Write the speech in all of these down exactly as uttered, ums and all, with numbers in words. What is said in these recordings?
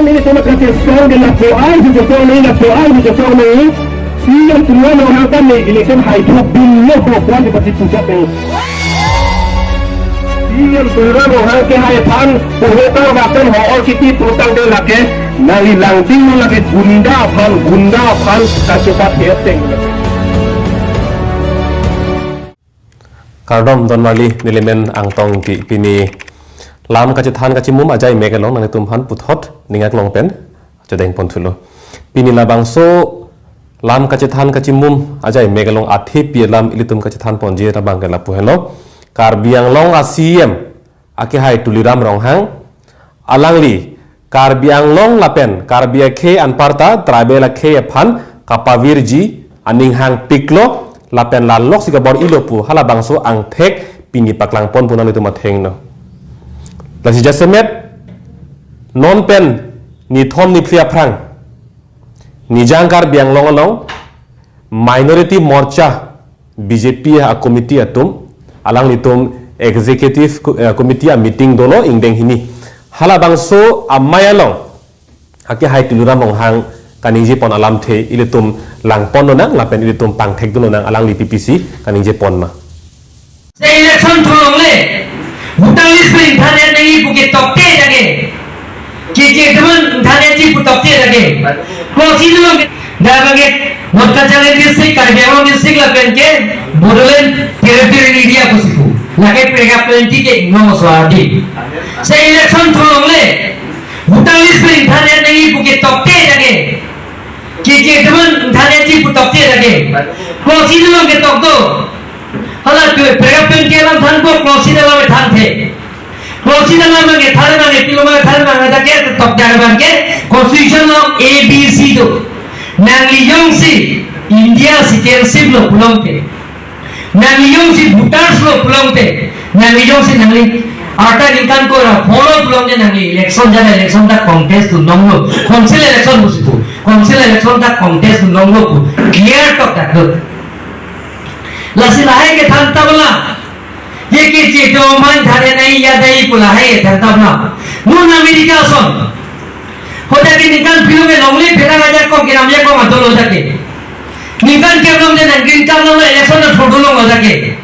Nelitum kachesong ke lapu ai, kachesong ni lapu ai, kachesong ni. C E M Tuliram Ronghang ta ne election haithu binlo ko puan di pasi puchak ni. C E M Tuliram Ronghang kehai aphan, puhutang rakan ho or kiti putang de lake, nangli langding lake gunda aphan, gunda aphan, kachepat heteng. Kardom donmarli, nelimen Angtong Ingti, pini lam kachethan kachimum ajai mek along nanglitum aphan puthot ning aklong pen chodeng pon thulo. Pini labangso lam kachethan kachimum ajai mek along athe pi alam ilitum kachethan ponji abang ke lapu henlo. Karbi Anglong a C E M akehai Tuliram Ronghang, alangli Karbi Anglong lapen Karbi akhei anparta tribal akhei aphan kapavirji aning hangpiklo lapen lalok si kabor-ilo pu halabangso angthek pini paklang pon pu nanglitum athengno. Lasi jasemet non pen nithom niphli aphrang Nijang Karbi Anglong along Minority Morcha B J P a committee atum, alanglitum executive co-, eh, committee a meeting dolo ingdeng hini. Halabangso amei along akehai Tuliram Ronghang kaningje pon alamthe ilitum lang pon lonang lapen ilitum pangthek dun lonang, alangli P P C kaningje pon ma. Se election thulongle, voter list pen ingthan nangji pu ketokte jake. Ke ke teman ingthan nangji pu tokte jake. Ko si dulong ke, dah bagi, North Cachar Hills District, Karbi Anglong District lapen ke Bodoland Territory area ko sipu. Lake Paragraph twenty ke ingno so adi. Se election thulongle, voter list pen ingthan nangji pu ketokte jake. Ke ke teman ingthan nangji pu tokte jake. Ko si dulong ketok do. Hala tu, Paragraph twenty alam thanpo, clause C alam thanthe. Clause C alam abang ke than abang ke pilo abang than abang ke dak ke tok dak abang ke Constitution along A B C do. Nangli jongsi India citizenship lo pulote, nangli jongsi voters lo pulote, nangli jongsi nangli arta ningkan ko ra follow pulote nangli election jana election ta contest dun longlo. Council election pusi pu. Council election ta contest dun longlo pu. Clear tok dak do. Lasi lahai kethan ta bala. Ye ke che to man thare nai ya dai pu lahai kethan ta bala. Non America ason. Hoda ke ningkan pilo ke longle pherang ajak ko kiram ya ko matolo jake. Ningkan ke longle nang green card longle election na photo longle jake.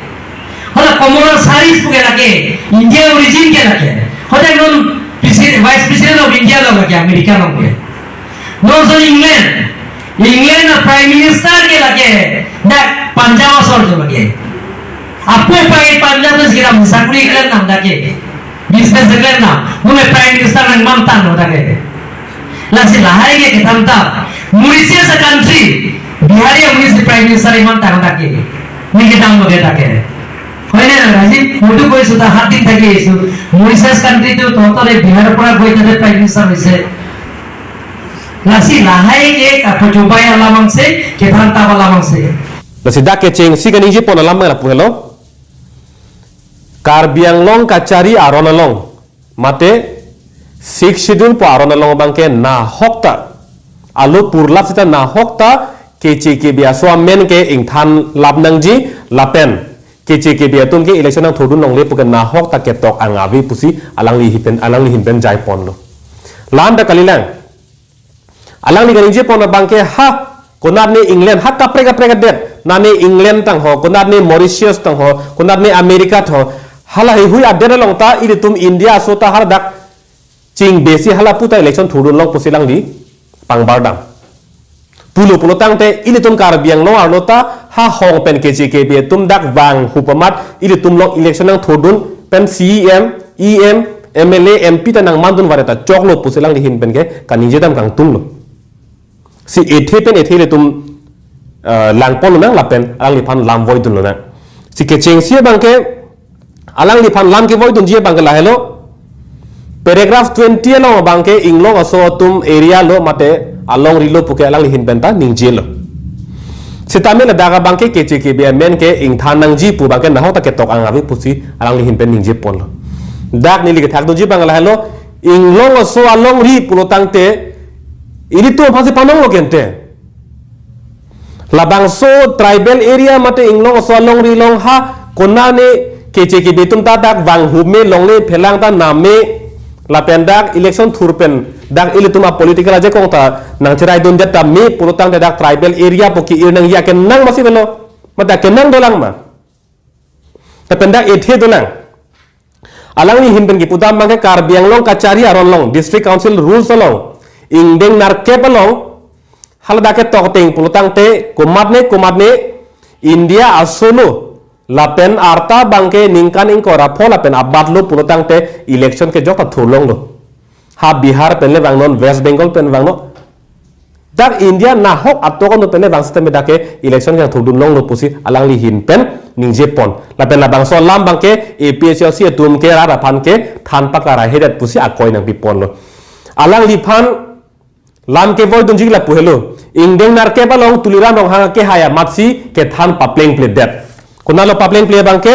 Hala Kamala Harris pu ke lake India origin ke lake. Hoda non presi-, Vice President of India lo lake America longle. Non so England. England a Prime Minister ke lake dak Punjab asor jo lake. Apo pai Punjab na siram sakuri klan nam dak ke. Business klan nam. Mune Prime Minister nang mamtang lo dak ke. Lasi lahai ke kethan ta. Mauritius a country. Bihari a Mauritius Prime Minister iman tang dak ke. Ni ketang lo ke dak ke. Hoine na Rajiv, mutu koi suta hat din thake isu. Mauritius country tu tohto le Bihar pura koi tade Prime Minister hoise. Lasi lahai ke kapachobai alamang se, kethan ta alamang se. Lasi dak kechengsi kaningje pon alam abang lapu helo. Karbi Anglong kachari aron along, mate Sixth Schedule pu aron along abang ke nahok ta, alo purlap sita nahok ta, K C K B aso amen ke ingthan lap nangji lapen K C K B atum ke election nangthodun longle pu ke nahok ta ketok ang ave pusi alangli hin pen, alangli hin pen jai ponlo. Lam ta kalilang. Alangli kaningje pon abang ke ha, konat ne England, ha kaprek kaprek adet, nane England tang ho, konat ne Mauritius tang ho, konat ne America tho, hala heihui adet along ta ilitum India aso ta hala dak ching besi hala puta election thodun long pusi alangli pangbar dam. Pulo pulo tangte ilitum Karbi Anglong arlo ta ha hong pen K C K B atum dak vanghup amat ilitum long election nangthodun pen C E M, E M, M L A, M P ta nangmandun vare ta choklo pusi alangli hin pen ke kaningje dam kangtunglo. Si ethe pen ethe ilitum, eh, lang pon lonang lapen alangliphan lam voidun lonang. Si kechengsi abang ke alangliphan lam kevoidunji abang ke lahelo. Paragraph twenty along abang ke Inglong aso atum area lo mate alongri lo pu ke alangli hin pen ta ningjelo. Sitame ladak abang ke K C K B amen ke ingthan nangji pu abang ke nahok ta ketok ang ave pusi alangli hin pen ningje ponlo. Dak neli kethakdunji abang lahelo, Inglong aso alongri pulo tangte ilitum aphansi panonglo kente. Labangso tribal area mate Inglong aso alongri along ha konane K C K B atum ta dak vanghup me longle phelang ta nam me Lapen dak election thur pen dak ilitum a political ajakong ta nangcheraidundet tame pulotangte dak tribal area pu ke-ir nangji akenang masi avelo. Mate akenang dolang ma. Lapen dak ethe dolang. Alangli ahin pen kipudam abangke Karbi Anglong Kachari aron along, District Council rules along, ingdeng nerkep along, haladak ke tokateng pulotangte komatne komatne India aso lo, lapen arta abangke ningkan ingkoi ra pho lapen abat lo pulotangte election kejok ta thurlonglo. Ha Bihar pen le vangnon, West Bengal pen vangnon. Dak India nahok atok anu pen le vang sitame dak ke election kethurdun longlo pusi alangli ahin pen ningjepon. Lapen labangso alam abangke A P H L C atum ke rat aphan ke than paklaraihedet pusi akoi nangpiponlo. Alangliphan lam kevoidunji lapu helo. Ingdeng nerkep along Tuliram Ronghang akehai amatsi kethan paplengpledet. Konatlo paplengple abangke?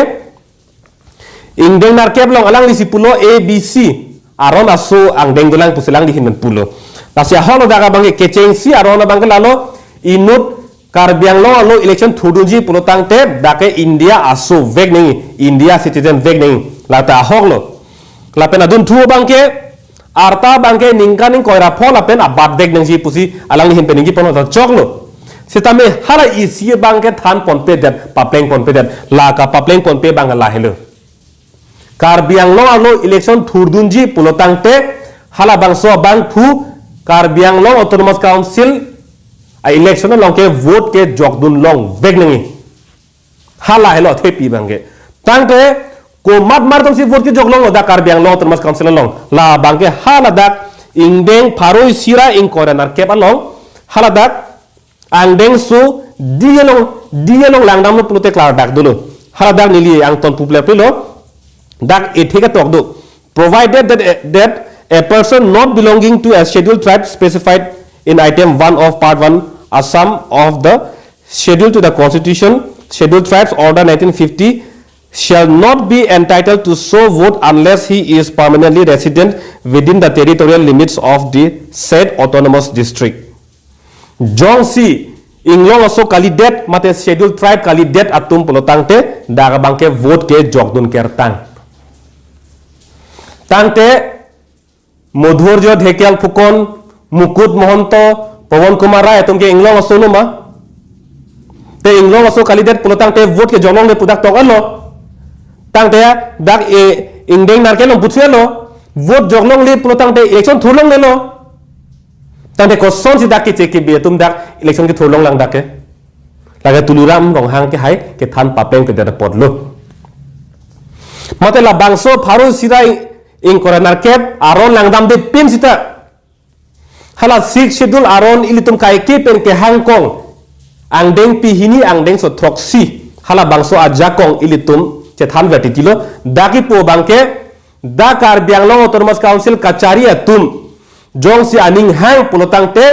Ingdeng nerkep along alanglisi pulo A B C aron aso angdeng dolang pusi alangli ahin pen pulo. Lasi ahoklo dak abangke kechengsi aron abangke lalo inut Karbi Anglong arlo election thurdunji pulotangte dak ke India aso vek nangji, India citizen vek nangji. Lata ahoklo. Lapen adunthu abangke arta abangke ningkan ingkoi ra pho lapen abat vek nangji pusi alangli ahin pen ningjeponlo ta choklo. Sitame hala isi abangke thanponpedet, paplengponpedet. La kapaplengponpe abang lahelo. Karbi Anglong arlo election thurdunji pulotangte halabangso abangphu Karbi Anglong Autonomous Council a-election along ke vote kejokdun longvek nangji. Hala helo thepi abangke. Tangte komat mar atumsi vote kejok longlo dak Karbi Anglong Autonomous Council along. Labangke haladak ingdeng pharo isi ra ingkoi ra nerkep along haladak angdengso D along, D along langdamlo pulote klardak dolo. Haladak neli angton puple pulo. Dak ethe ketok do. Provided that, that a person not belonging to a scheduled tribe specified in item one of part one A sum of the schedule to the Constitution, Scheduled Tribes Order nineteen fifty, shall not be entitled to so vote unless he is permanently resident within the territorial limits of the said autonomous district. Jongsi inglong aso kalidet mate scheduled tribe kalidet atum pulotangte dak abangke vote kejokdun kertang. Tangte Madhurjo Dhekal Phukan, Mukut Mahanta, Pawan Kumar Rai atum ke inglong aso lo ma? Te inglong aso kalidet pulotangte vote kejok longle pu dak toklo. Tangte dak e ingdeng nerkep along putsi lo. Vote jok longle pulotangte election thur longlelo. Tangte kosonsi dak keche kebe atum dak election kethur longlang dak ke. Lake Tuliram Ronghang akehai kethan paplengpledet apotlo. Mate labangso pharo isi ra ingkoi ra nerkep aron langdamde pen sita. Hala Sixth Schedule aron ilitum kaike pen kehangkong angdengpi hini angdengso throksi. Halabangso ajakong ilitum chethan vertitilo. Dak kipu abangke dak Karbi Anglong Autonomous Council kachari atum jongsi aning hang pulotangte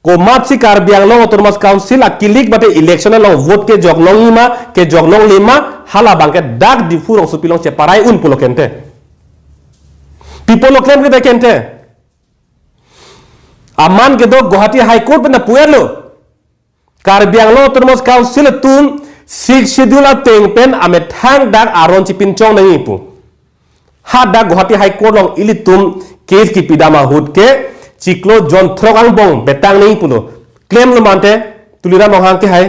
komatsi Karbi Anglong Autonomous Council akilik mate election along vote kejok longji ma, kejok longle ma, halabangke dak Diphu rongsopi along cheparai un pulo kente. Pi pulo klemkledet kente. Aman kedo Guwahati High Court pen apuetlo. Karbi Anglong Autonomous Council atum Sixth Schedule ateng pen amethang dak aron chipinchong nangji pu. Hadak Guwahati High Court along ilitum case kipidam ahut ke chiklo jonthrok angbong betang nangji pulo. Klemlo mante Tuliram Ronghang akehai.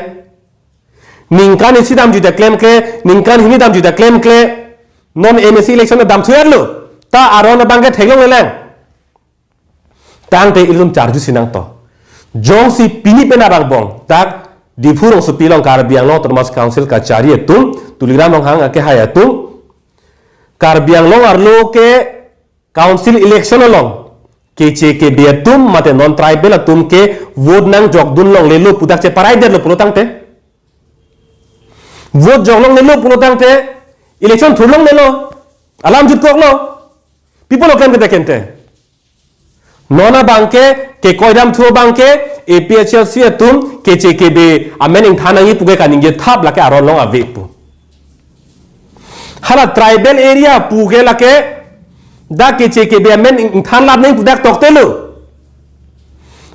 Ningkan isi damjuita klemkle, ningkan hini damjuita klemkle. Non M A C election damthuetlo. Ta aron abangke theklonglelang. Tangte ilitum charjusi nangto. Jongsi pini pen abang bong dak Diphu rongsopi along Karbi Anglong Autonomous Council kachari atum, Tuliram Ronghang akehai atum, Karbi Anglong arlo ke council election along keche kebe atum mate non tribal atum ke vote nangjokdun longlelo pu dak cheparaidetlo pulotangte. Vote jok longlelo pulotangte election thur longlelo. Alam jutkoklo. Pi pulo klemkledet kente. Non abangke kekoidamthu abangke A P H L C atum keche kebe amen ingthan nangji pu ke kaningje thap lake aron along ave pu. Hala tribal area pu ke lake dak keche kebe amen ingthan lap nangji pu dak toktelo.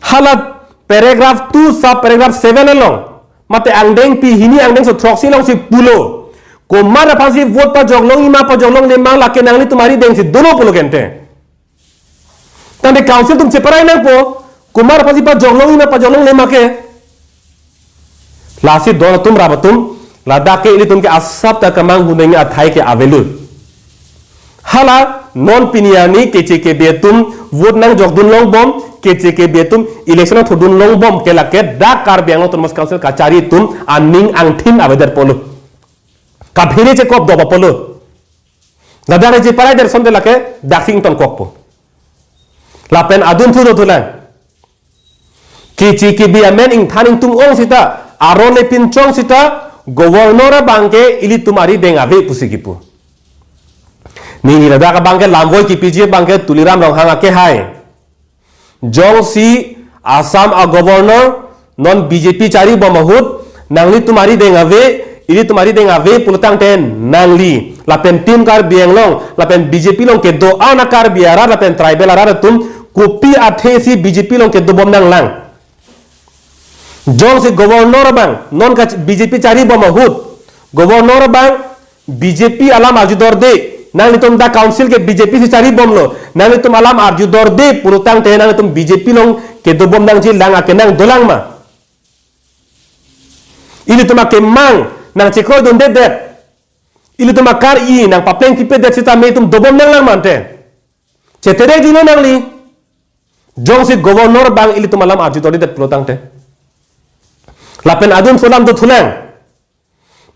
Hala paragraph two sub paragraph seven along mate angdengpi hini angdengso throksi alongsi pulo. Komat aphansi vote pajok longji ma pajok longle ma lake nanglitum aridengsi dolo pulo kente. Tangte council atum cheparai nangpo, komat aphansi pajok longji ma pajok longle ma ke. Lasi don atum rap atum, ladak ke ilitum ke asap ta kemang huneng athai ke avelo. Hala non pini arni K C K B atum vote nangjokdun longbom, K C K B atum election thurdun longbom ke lake dak Karbi Anglong Autonomous Council kachari atum aning angthin avedetpo lo. Kaphere chekop dop apotlo. Ladak cheparai det asonte lake daksi ingtonkokpo. Lapen adunthu dothulang. K C K B amen ingthan ingtung ong sita, aron le pinchong sita, governor abang ke ilitum arideng ave pusi kipu. Neli ladak abang ke lamvoi kipiji abang ke Tuliram Ronghang akehai. Jongsi Assam a governor non B J P charibom ahut, nanglitum arideng ave, ilitum arideng ave pulotangte nangli lapen Team Karbi Anglong lapen B J P along kedo-an a Karbi arat lapen tribal arat atum kopi athesi B J P along kedobom nanglang. Jongsi governor abang non ka B J P charibom ahut, governor abang B J P alam arjudorde, nanglitum dak council ke B J P si charibomlo, nanglitum alam arjudorde pulotangte nanglitum B J P along kedobom nangjilang akenang dolang ma? Ilitum akemang nangchekroidundedet, ilitum akar-i nangpapleng pipedet sitame itum dobom nanglang ma ante? Chetere dino nangli. Jongsi governor abang ilitum alam arjudordedet pulotangte. Lapen adunthu alam dothulang.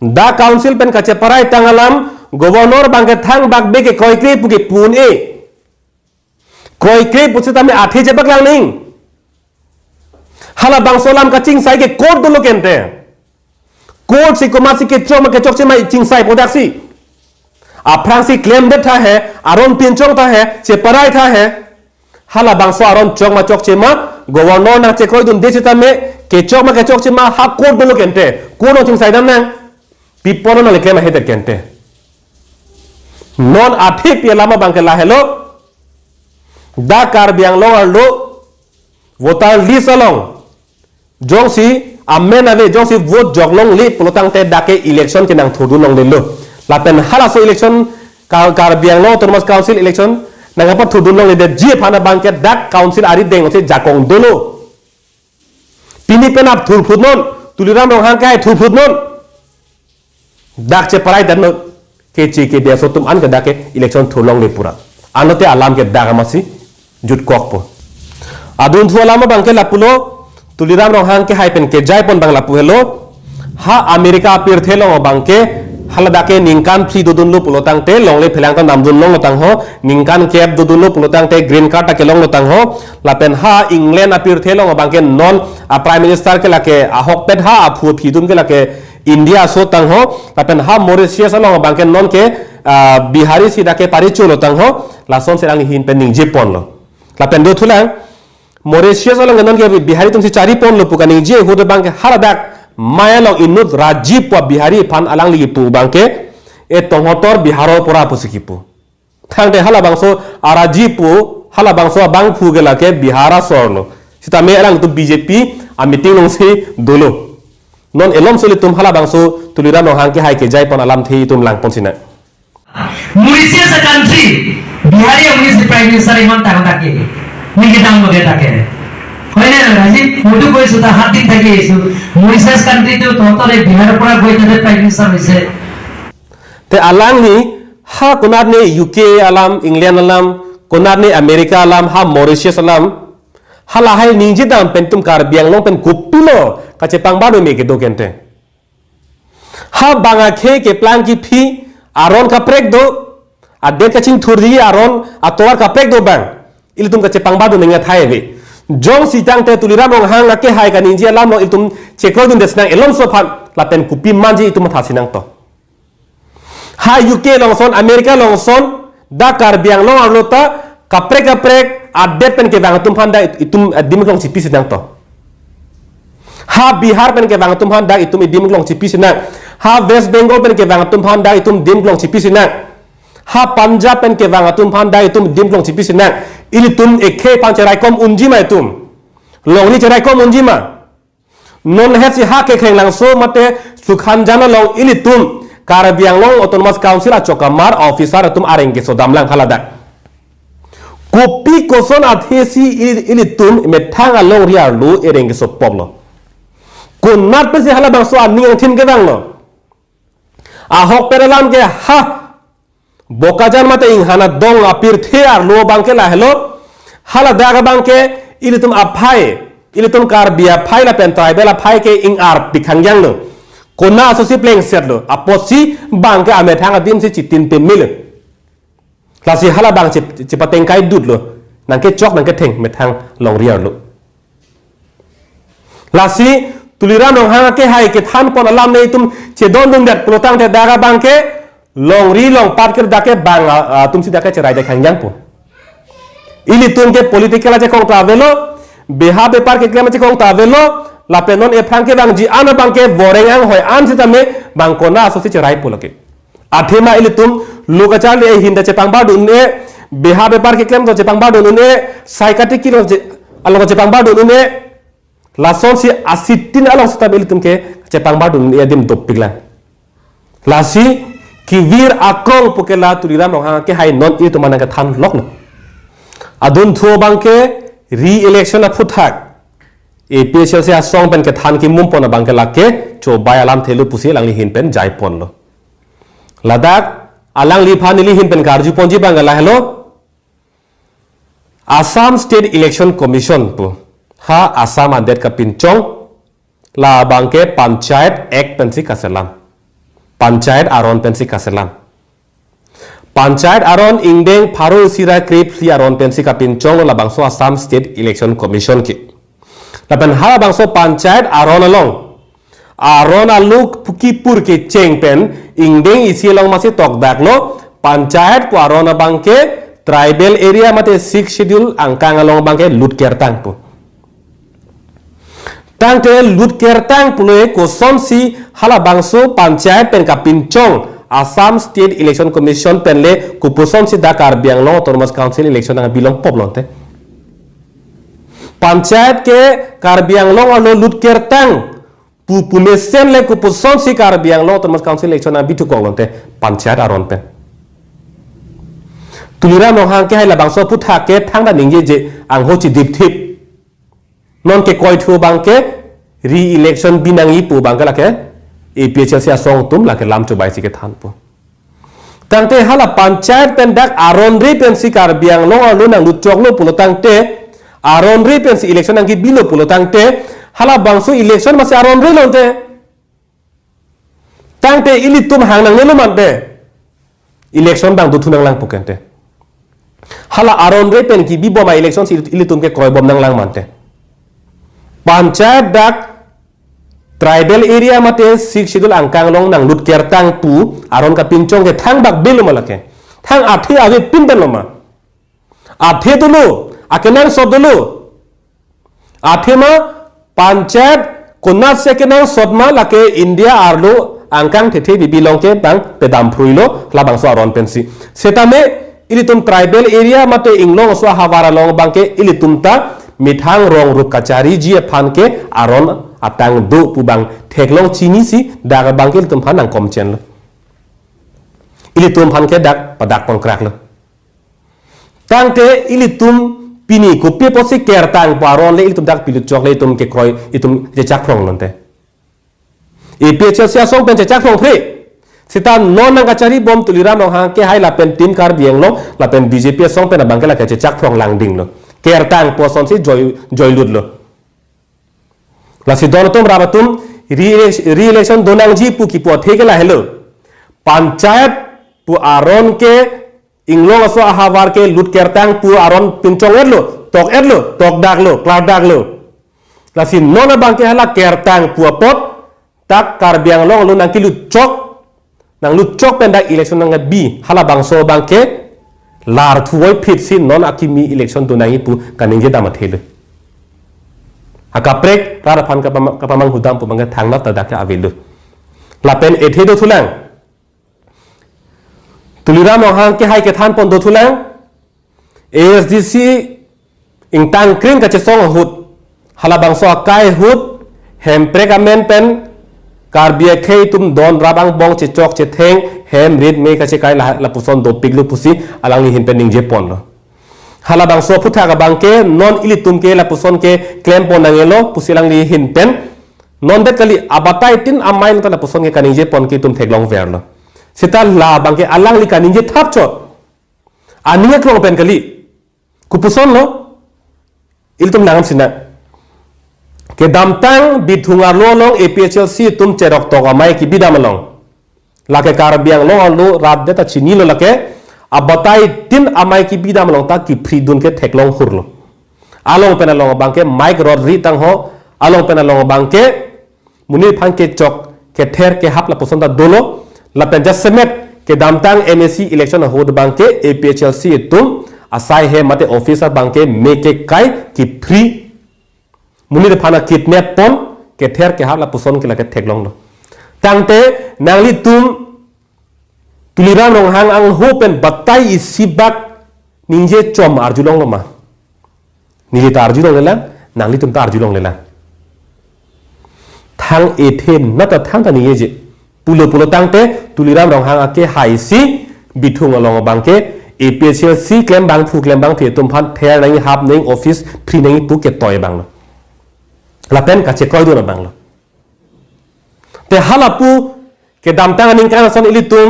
Dak council pen kacheparai tang alam, governor abang ke thangbak be ke kroikre pu ke pu un-e. Kroikre pusitame athe chepaklang nang. Halabangso alam kachingsai ke court dolo kente. Court si komatsi kechok ma kechokche ma chingsaipo daksi. Aphrangsi klemdet tha he, aron pinchong tha he, cheparai tha he. Halabangso aron chok ma chokche ma, governor nangchekroidunde sitame, kechok ma kechokche ma, ha court dolo kente. Court along chingsaidam nang. Pi apot nangli klem ahedet kente. Non athe pi alam abang ke lahelo. Dak Karbi Anglong arlo voter list along jongsi amen ave, jongsi vote jok longle pulotangte dak ke election ke nangthurdun longlelo. Lapen halaso election, Kar-, Karbi Anglong Autonomous Council election nangkapathurdun longledetji aphan abang ke dak council arideng si jakong dolo. Pini penap thurphutnon, Tuliram Ronghang ke ai thurphutnon. Dak cheparai det non, K C K B aso atum an ke dak ke election thur longle pura. Anlote alam ke dak amatsi jutkokpo. Adunthu alam abang ke lapulo, Tuliram Ronghang kehai pen kejaipon abang lapu helo, ha America apirthe along abang ke, haladak ke ningkan phli dodunlo pulotangte, longle phelang ta namdun longlo tangho, ningkan kep dodunlo pulotangte, green card ta kelonglo tangho, lapen ha England apirthe along abang ke non a Prime Minister ke lake ahokpet, ha aphu aphi atum ke lake India aso tangho, lapen ha Mauritius along abang ke non ke, ah, Bihari si dak ke paricholo tangho, lason serang ahin pen ningjeponlo. Lapen dothulang, Mauritius along ke non ke Bihari atum si chariponlo pu kaningje ahut abang ke haladak maya along inut Rajiv pu Bihari aphan alangli kipu abang ke, e tonghotor Bihar apor ra pusi kipu. Tangte halabangso a Rajiv pu, halabangso abangphu ke lake Bihar asorlo. Sitame alangtum B J P a meeting alongsi dolo. Non elomso ilitum halabangso Tuliram Ronghang kehai kejaipon alamthe itum langpon sinang. Mauritius a country, Bihari a Mauritius Prime Minister iman tang ta ke, ningje tang mo ke ta ke. Hoy na, Rajiv, mutu koi suta hat din ta ke isu, Mauritius country tu tonghotor e Bihar apor ra koi ta Prime Minister hoise. Te alangli ha konat ne U K alam, England alam, konat ne America alam, ha Mauritius alam, halahai ningjedam pen itum Karbi Anglong pen kopilo kachepangbar me kedo kente. Ha bang akhei keplang kephi, aron kaprek do, adet kachingthurji aron atovar kaprek do bang, ilitum kachepangbar do neng athai ave. Jongsi tangte Tuliram Ronghang akehai kaningje alam along ilitum chekroidunde sinang elomso aphan, lapen kopi manji itum matha sinang to. Ha U K along ason, America along ason, dak Karbi Anglong arlo ta kaprek kaprek adet pen kevang atum aphan dak it-, itum, eh, adim along chipi sinang to. Ha Bihar pen kevang atum aphan dak itum adim along chipi sinang. Ha West Bengal pen kevang atum aphan dak itum adim along chipi sinang. Ha Punjab pen kevang atum aphan dak itum adim along chipi sinang. Ilitum ekhei aphan cheraikom unji ma itum? Longri cheraikom unji ma? Non hetsi ha Kekheng Langso mate Sukhanjan along ilitum Karbi Anglong Autonomous Council achok amar officer atum areng kesodam lang haladak. Kopi koson athe si ili- ilitum methang alongri arlo ereng kesopoplo. Konat pensi halabangso aning angthin kevanglo. Ahok pen alam ke ha. Bokajan mate Inghan adong apirthe arlo abangke lahelo. Haladak abangke ilitum aphai, ilitum Karbi aphai lapen tribal aphai ke ing-arpik hangjanglo. Konat asosi plengsetlo. Apotsi abangke amethang adim si chitin pemelo. Lasi halabang chip- chipatengkai dutlo. Nangkechok nangketheng methang longri arlo. Lasi Tuliram Ronghang akehai kethanpon alam nelitum chedondundet pulotangte dak abangke longri longpat ke dak ke bang, ah, atum si dak ke cherai dak hangjangpo. Ilitum ke political achekong ta avelo, beha bepar keklem achekong ta avelo, lapen non ephrang kevangji an abangke voreng anghoi an sitame bang konat asosi cheraipo lake. Athema ilitum lo kacharli ahin ta chepangbardun-e, beha bepar keklem ta chepangbardun-e, sai katiki lo che- along chepangbardun-e, lasonsi asitin along sitame ilitum ke chepangbardun-e adim dopiklang. Lasi kevir akrong pu ke la Tuliram Ronghang akehai non ilitum anang kethan loklo. Adunthu abangke re-election aphuthak A P H L C asong pen kethan kimumpon abangke lake chobai alamthelo pusi alangli ahin pen jaiponlo. Ladak alangliphan neli ahin pen karjuponji abangke lahelo. Assam State Election Commission pu ha Assam adet kapinchong, labangke Panchayat Act pensi kaselam. Panchayat aron pensi kaselam. Panchayat aron ingdeng pharo isi ra krephli aron pensi kapinchonglo labangso Assam State Election Commission ke. Lapen halabangso panchayat aron along, aron aluk puki pur kecheng pen ingdeng isi along masi tokdaklo, panchayat pu aron abangke tribal area mate Sixth Schedule angkang along abangke lut kertang pu. Tangte lut kertang pulo-e kosonsi halabangso panchayat pen kapinchong Assam State Election Commission pen le kopusonsi dak Karbi Anglong Autonomous Council election nangbilong pop lonte. Panchayat ke Karbi Anglong arlo lut kertang pu pumesen le kopusonsi Karbi Anglong Autonomous Council election nangbi thukok lonte panchayat aron pen. Tuliram Ronghang akehai labangso aphuthak ke thangta ningjeje angho chidipthip. Non kekoithu abangke re-election binangji pu abangke lake A P H L C asong atum lake lam chobai si kethanpo. Tangte hala panchayat pen dak aron re pensi Karbi Anglong arlo nanglutchoklo pulotangte, aron re pensi election nangkibilo pulotangte, halabangso election masi aron re lonte. Tangte ilitum hang nangnelo mante, election bang dothu nanglangpo kente. Hala aron re pen kibibom a-election si ilitum ke kroibom nanglang mante. Panchayat dak tribal area mate Sixth Schedule angkang along nanglut kertang pu aron kapinchong ke thangbak belo ma lake. Thang athe avepin pen lo ma. Athe dolo, akenangsot dolo. Athema panchayat konatsi kenangsot ma lake India arlo angkang thethe bibi along ke bang pedam phruilo labangso aron pensi. Setame ilitum tribal area mate inglong aso ahavar along abangke ilitum ta methang rong rup kachariji aphan ke aron atang do pu bang theklong chinisi dak abangke ilitum aphan nangkomchenlo. Ilitum aphan ke dak padak pongkraklo. Tangte ilitum pini kopi apotsi kertang pu aron le ilitum dak pilutchok le itum kekroi itum chechakphrong lonte. A P H L C asong pen chechakphrong phre. Seta non nangkacharibom Tuliram Ronghang akehai lapen Team Karbi Anglong lapen B J P asong pen abangke lake chechakphrong langdinglo. Kertang pu asonsi joi joilutlo. Lasi don atum rap atum re-elec- re-election donangji pu kipu athe ke lahelo. Panchayat pu aron ke inglong aso ahavar ke lut kertang pu aron pinchong-etlo, tok-etlo, tokdaklo, klardaklo. Lasi non abangke hala kertang pu apot dak Karbi Anglong arlo nangkilutchok, nanglutchok pen dak election nangbi halabangso abangke lar thuvoiphit si non akimi election donangji pu kaningje dam athelo. Akaprek rat aphan kapama- kapamanghudam pu abangke thangnat ta dak ke avelo. Lapen ethe dothulang. Tuliram Ronghang akehai kethanpon dothulang. A S D C ingtangkring kachesong ahut, halabangso akai ahut, hemprek amen pen Karbi akhei atum don rap angbong chechok chetheng hem rit me kachekai la- lapuson dopiklo pusi alangli ahin pen ningjeponlo. Halabangso aphuthak abangke non ilitum ke lapuson ke klempon nangnelo pusi alangli ahin pen. Non det kali, abatai tin amei along ta lapuson ke kaningjepon ke itum theklongverlo. Seta labangke alangli kaningje thapchot. Aning aklong pen kali. Kopusonlo? Ilitum nangam sinang. Kedamtang Bithung arlo along A P H L C atum cheroktok amei kebidam along, lake Karbi Anglong arlo rat det ta chinilo lake, abatai tin amei kebidam along ta kephridun ke theklong hurlo. Along pen along abangke mike rod ri tangho, along pen along abangke monit aphan kechok kether kehap lapuson ta dolo. Lapen jasemet kedamtang M A C election ahut abangke A P H L C atum asai he mate office abangke me kekai kephri, monit aphan kidnap pon, kether kehap lapuson ke lake theklonglo. Tangte nanglitum Tuliram Ronghang angho pen batai isi bak ningje chom arjulonglo ma? Ningje ta arjulonglelang, nanglitum ta arjulonglelang. Thang ethe nat ta thangta ningjeje. Pulo pulo tangte Tuliram Ronghang akehai si Bithung along abangke A P H L C klembangphu klembangphi atum aphan ther nangji, hap nangji, office phri nangji pu ketoi abanglo. Lapen kachekoidun abanglo. Te halapu kedamtang aningkan ason ilitum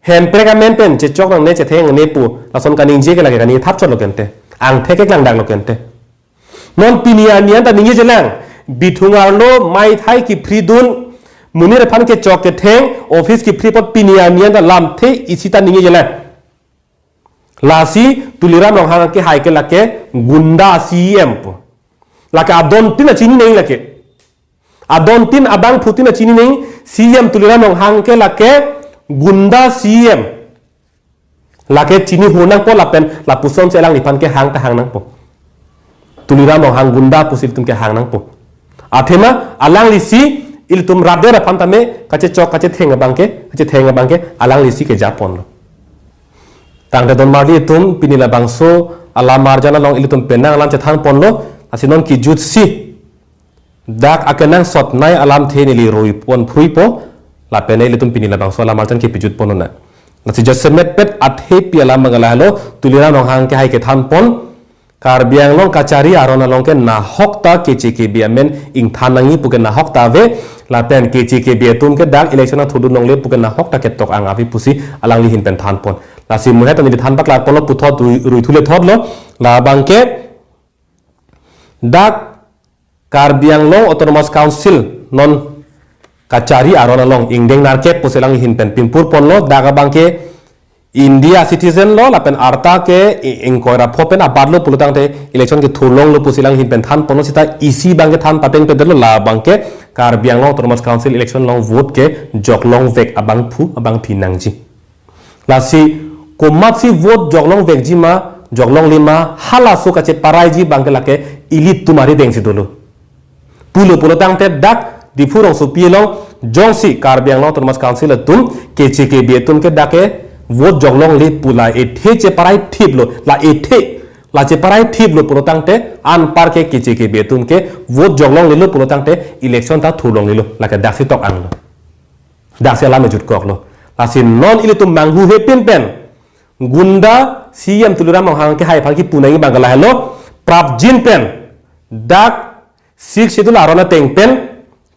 hemprek amen pen chechok nangne chetheng nangne pu lason kaningje ke lake kaningje thapchotlo kente. Angthek keklangdaklo kente. Non pini arni an ta ningjejelang. Bithung arlo mei thai kephridun, monit aphan kechok ketheng, office kephri apot pini arni an ta lamthe isi ta ningjejelang. Lasi Tuliram Ronghang akehai ke lake gunda C E M pu. Lake adon tin ta chini nangji lake. Adon tin, abangphu tin ta chini nangji. C E M Tuliram Ronghang ke lake gunda C E M. Lake chini hur nangpo lapen lapusonsi alangliphan kehang ta hang nangpo. Tuliram Ronghang gunda pusi ilitum kehang nangpo. Athema alangli si ilitum rat det aphan tame kachechok kachetheng abangke, kachetheng abangke alangli si kejaponlo. Tangte don marli atum, pini labangso alam arjan along ilitum penang alam chethanponlo, lasi non kejut si dak akenangsot nei alamthe neli rui pon phruipo, lapen ilitum pini labangso alam arjan kepejutpon nang. Lasi jasemet pet athepi alam abang lahelo, Tuliram Ronghang kehai kethanpon, Karbi Anglong kachari aron along ke nahok ta K C K B amen ingthan nangji pu ke nahok ta ave, lapen K C K B atum ke dak election athu dun longle pu ke nahok ta ketok ang ave pusi alangli ahin pen thanpon. Lasi muhet ta neli than paklarponlo, puthot rui, ruithu le thotlo, labangke dak Karbi Anglong Autonomous Council non kachari aron along ingdeng nerkep pusi alangli ahin pen pingpurponlo, dak abangke India citizen lo, lapen arta ke i-, ingkoi ra pho pen abatlo pulo tangte election ke thurlonglo pusi alangli ahin pen thanponlo, seta isi abangke than papeng pedetlo, labangke Karbi Anglong Autonomous Council election along vote ke joklongvek abangphu abangphi nangji. Lasi komatsi vote joklongvekji ma, joklongle ma, halaso kacheparaiji abangke lake ilitum arideng si dolo. Pulo pulo tangte dak Diphu rongsopi along jongsi Karbi Anglong Autonomous Council atum K C K B atum ke dak ke vote joklongle pu la ethe cheparai thiplo, la ethe la cheparai thiplo pulo tangte anpar ke K C K B atum ke vote joklonglelo pulo tangte election ta thurlonglelo, lake daksi tok anglo. Daksi alam ejutkoklo. Lasi non ilitum manghuhepin pen gunda C E M Tuliram Ronghang kehai aphan kipu nangji abang lahelo, prapjin pen dak Sixth Schedule aron ateng pen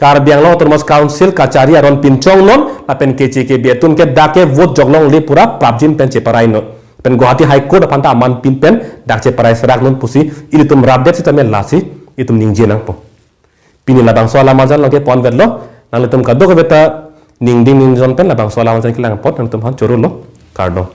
Karbi Anglong Autonomous Council kachari aron pinchongnon, lapen K C K B atum ke dak ke vote joklongle pu ra prapjin pen cheparainon. Pen Guwahati High Court aphan ta aman pin pen dak cheparai seraknon pusi ilitum rapdet sitame lasi itum ningje nangpo. Pini labangso alam arjan along ke ponvetlo, nanglitum kadokave ta ningding ningjon pen labangso alam arjan kelang apot nanglitum aphan chorolo, kardom.